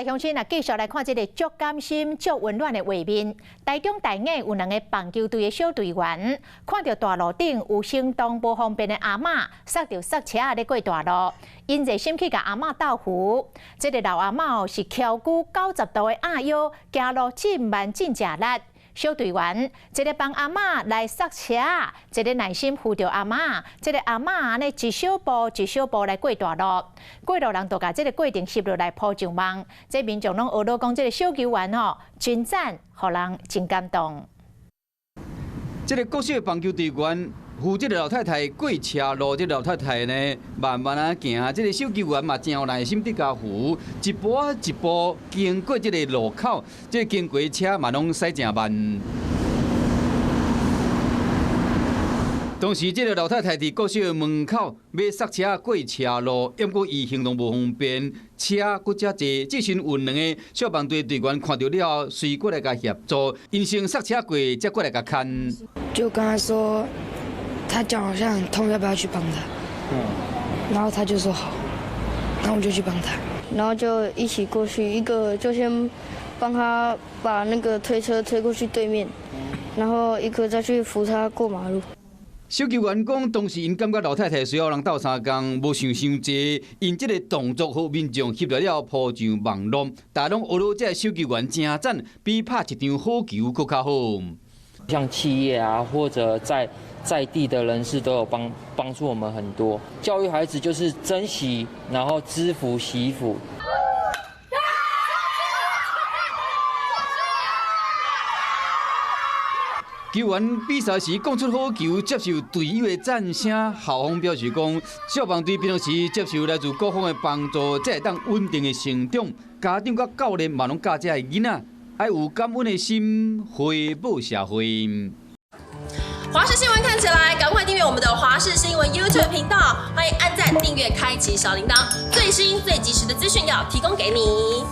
來鄉親啊，繼續來看這个足感心、足溫暖的畫面。台中大雅有兩个棒球隊的小隊員，看著大路頂有行動無方便的阿嬤，捒著捒車咧過大路，𪜶熱心去共阿嬤鬥扶。這个老阿嬤是蹺久90度的鴨腰，行路真慢真食力。小隊員一个幫阿嬤來捒車，一个耐心扶著阿嬤。這个阿嬤按呢一小步一小步來過大路，過路人就共這个過程翕落來 po 上網。這民眾攏學囉講，這个小球員吼真讚，予人真感動。這个國小棒球隊員扶這个老太太過斜路，這个老太太呢慢慢仔行，這个小球員嘛真有耐心佇共扶，一步一步經過這个路口，這个經過車嘛攏駛誠慢。當時這个老太太佇國小的門口欲剎車過斜路，毋過伊行動無方便，車閣遮濟，這時有兩个消防隊隊員看著了後，隨過來共協助，𪜶先剎車過，才過來共牽。就跟他說，他腳好像很痛，要不要去幫他？然後他就說好，然後我就去幫他，然後就一起過去，一個就先幫他把那個推車推過去對面，然後一個再去扶他過馬路。小球員講，當時𪜶感覺老太太需要人鬥相共，無想傷濟，𪜶這个動作予民眾翕著了 po 上網路，大家攏學囉這个小球員誠讚，比拍一場好球閣較好。像企業啊，或者在地的人士都有幫助我們很多。教育孩子就是珍惜，然後知福惜福。球員比賽時講出好球，接受隊友的讚聲。校方表示講，消防隊平常時接受來自各方的幫助，才會當穩定的成長。家長佮教練嘛攏教這个囡仔，愛有感恩的心，回報社會。華視新聞看起來，趕快訂閱我們的華視新聞 YouTube 頻道，歡迎按讚、訂閱、開啟小鈴鐺，最新最及時的資訊要提供給你。